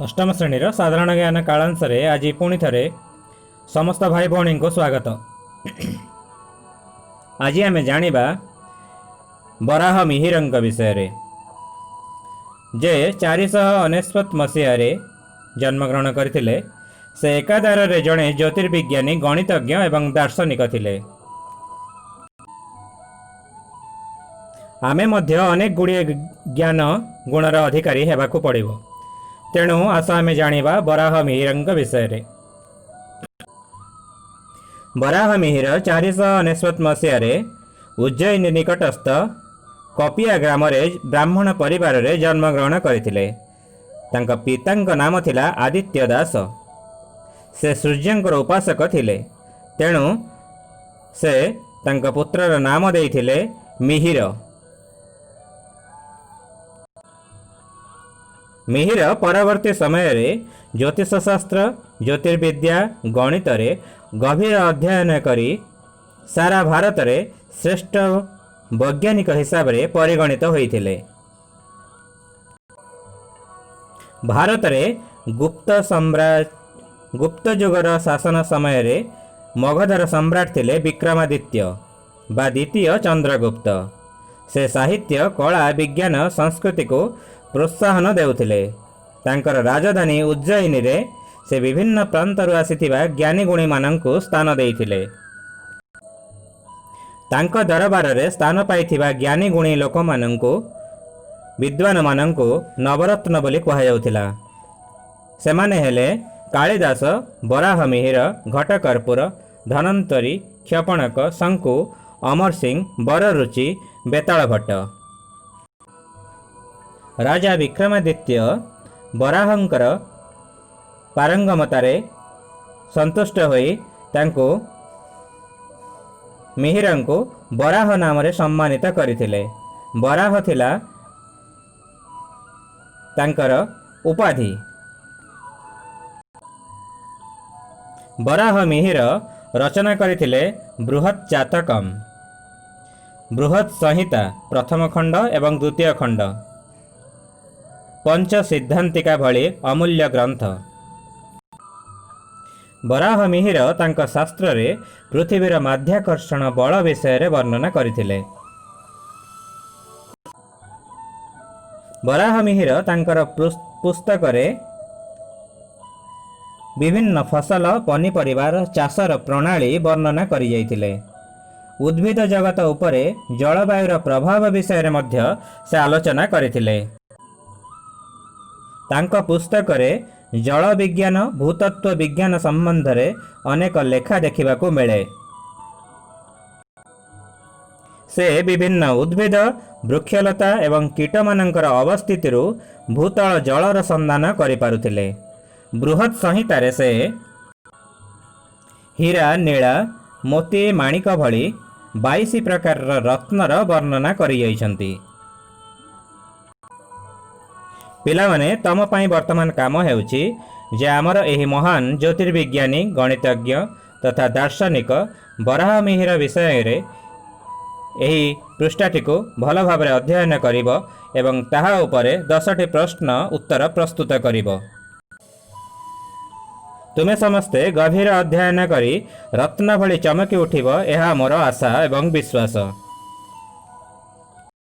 ଅଷ୍ଟମ ଶ୍ରେଣୀର ସାଧାରଣ ଜ୍ଞାନ କାଳାଂଶରେ ଆଜି ପୁଣି ଥରେ ସମସ୍ତ ଭାଇ ଭଉଣୀଙ୍କୁ ସ୍ୱାଗତ। ଆଜି ଆମେ ଜାଣିବା ବରାହ ମିହିରଙ୍କ ବିଷୟରେ, ଯେ 499 ମସିହାରେ ଜନ୍ମଗ୍ରହଣ କରିଥିଲେ। ସେ ଏକାଧାରରେ ଜଣେ ଜ୍ୟୋତିର୍ବିଜ୍ଞାନୀ, ଗଣିତଜ୍ଞ ଏବଂ ଦାର୍ଶନିକ ଥିଲେ। ଆମେ ମଧ୍ୟ ଅନେକ ଗୁଡ଼ିଏ ଜ୍ଞାନ ଗୁଣର ଅଧିକାରୀ ହେବାକୁ ପଡ଼ିବ। ତେଣୁ ଆସ ଆମେ ଜାଣିବା ବରାହ ମିହିରଙ୍କ ବିଷୟରେ। ବରାହ ମିହିର 499 ମସିହାରେ ଉଜ୍ଜୟିନୀ ନିକଟସ୍ଥ କପିଆ ଗ୍ରାମରେ ବ୍ରାହ୍ମଣ ପରିବାରରେ ଜନ୍ମଗ୍ରହଣ କରିଥିଲେ। ତାଙ୍କ ପିତାଙ୍କ ନାମ ଥିଲା ଆଦିତ୍ୟ ଦାସ। ସେ ସୂର୍ଯ୍ୟଙ୍କର ଉପାସକ ଥିଲେ, ତେଣୁ ସେ ତାଙ୍କ ପୁତ୍ରର ନାମ ଦେଇଥିଲେ ମିହିର। ମିହିର ପରବର୍ତ୍ତୀ ସମୟରେ ଜ୍ୟୋତିଷଶାସ୍ତ୍ର, ଜ୍ୟୋତିର୍ବିଦ୍ୟା, ଗଣିତରେ ଗଭୀର ଅଧ୍ୟୟନ କରି ସାରା ଭାରତରେ ଶ୍ରେଷ୍ଠ ବୈଜ୍ଞାନିକ ହିସାବରେ ପରିଗଣିତ ହୋଇଥିଲେ। ଭାରତରେ ଗୁପ୍ତ ଯୁଗର ଶାସନ ସମୟରେ ମଗଧର ସମ୍ରାଟ ଥିଲେ ବିକ୍ରମାଦିତ୍ୟ ବା ଦ୍ୱିତୀୟ ଚନ୍ଦ୍ରଗୁପ୍ତ। ସେ ସାହିତ୍ୟ, କଳା, ବିଜ୍ଞାନ, ସଂସ୍କୃତିକୁ ପ୍ରୋତ୍ସାହନ ଦେଉଥିଲେ। ତାଙ୍କର ରାଜଧାନୀ ଉଜ୍ଜୟିନୀରେ ସେ ବିଭିନ୍ନ ପ୍ରାନ୍ତରୁ ଆସିଥିବା ଜ୍ଞାନୀଗୁଣୀମାନଙ୍କୁ ସ୍ଥାନ ଦେଇଥିଲେ। ତାଙ୍କ ଦରବାରରେ ସ୍ଥାନ ପାଇଥିବା ଜ୍ଞାନୀଗୁଣୀ ଲୋକମାନଙ୍କୁ, ବିଦ୍ୱାନମାନଙ୍କୁ ନବରତ୍ନ ବୋଲି କୁହାଯାଉଥିଲା। ସେମାନେ ହେଲେ କାଳିଦାସ, ବରାହ ମିହିର, ଘଟକର୍ପୂର, ଧନ୍ୱନ୍ତରୀ, କ୍ଷପଣକ, ଶଙ୍କୁ, ଅମର ସିଂ, ବରରୁଚି, ବେତାଳ ଭଟ୍ଟ। ରାଜା ବିକ୍ରମାଦିତ୍ୟ ବରାହଙ୍କର ପାରଙ୍ଗମତାରେ ସନ୍ତୁଷ୍ଟ ହୋଇ ତାଙ୍କୁ ମିହିରଙ୍କୁ ବରାହ ନାମରେ ସମ୍ମାନିତ କରିଥିଲେ। ବରାହ ଥିଲା ତାଙ୍କର ଉପାଧି। ବରାହ ମିହିର ରଚନା କରିଥିଲେ ବୃହତ୍ ଜାତକମ୍, ବୃହତ୍ ସଂହିତା ପ୍ରଥମ ଖଣ୍ଡ ଏବଂ ଦ୍ୱିତୀୟ ଖଣ୍ଡ, ପଞ୍ଚ ସିଦ୍ଧାନ୍ତିକା ଭଳି ଅମୂଲ୍ୟ ଗ୍ରନ୍ଥ। ବରାହ ମିହିର ତାଙ୍କ ଶାସ୍ତ୍ରରେ ପୃଥିବୀର ମାଧ୍ୟାକର୍ଷଣ ବଳ ବିଷୟରେ ବର୍ଣ୍ଣନା କରିଥିଲେ। ବରାହ ମିହିର ତାଙ୍କର ପୁସ୍ତକରେ ବିଭିନ୍ନ ଫସଲ, ପନିପରିବାର ଚାଷର ପ୍ରଣାଳୀ ବର୍ଣ୍ଣନା କରିଯାଇଥିଲେ। ଉଦ୍ଭିଦ ଜଗତ ଉପରେ ଜଳବାୟୁର ପ୍ରଭାବ ବିଷୟରେ ମଧ୍ୟ ସେ ଆଲୋଚନା କରିଥିଲେ। ତାଙ୍କ ପୁସ୍ତକରେ ଜଳବିଜ୍ଞାନ, ଭୂତତ୍ତ୍ୱ ବିଜ୍ଞାନ ସମ୍ବନ୍ଧରେ ଅନେକ ଲେଖା ଦେଖିବାକୁ ମିଳେ। ସେ ବିଭିନ୍ନ ଉଦ୍ଭିଦ, ବୃକ୍ଷଲତା ଏବଂ କୀଟମାନଙ୍କର ଅବସ୍ଥିତିରୁ ଭୂତଳ ଜଳର ସନ୍ଧାନ କରିପାରୁଥିଲେ। ବୃହତ୍ ସଂହିତାରେ ସେ ହୀରା, ନୀଳା, ମୋତି, ମାଣିକ ଭଳି 22 ପ୍ରକାରର ରତ୍ନର ବର୍ଣ୍ଣନା କରିଯାଇଛନ୍ତି। ପିଲାମାନେ, ତମ ପାଇଁ ବର୍ତ୍ତମାନ କାମ ହେଉଛି ଯେ ଆମର ଏହି ମହାନ ଜ୍ୟୋତିର୍ବିଜ୍ଞାନୀ, ଗଣିତଜ୍ଞ ତଥା ଦାର୍ଶନିକ ବରାହ ମିହିର ବିଷୟରେ ଏହି ପୃଷ୍ଠାଟିକୁ ଭଲ ଭାବରେ ଅଧ୍ୟୟନ କରିବ ଏବଂ ତାହା ଉପରେ 10ଟି ପ୍ରଶ୍ନ ଉତ୍ତର ପ୍ରସ୍ତୁତ କରିବ। ତୁମେ ସମସ୍ତେ ଗଭୀର ଅଧ୍ୟୟନ କରି ରତ୍ନ ଭଳି ଚମକି ଉଠିବ, ଏହା ମୋର ଆଶା ଏବଂ ବିଶ୍ୱାସ।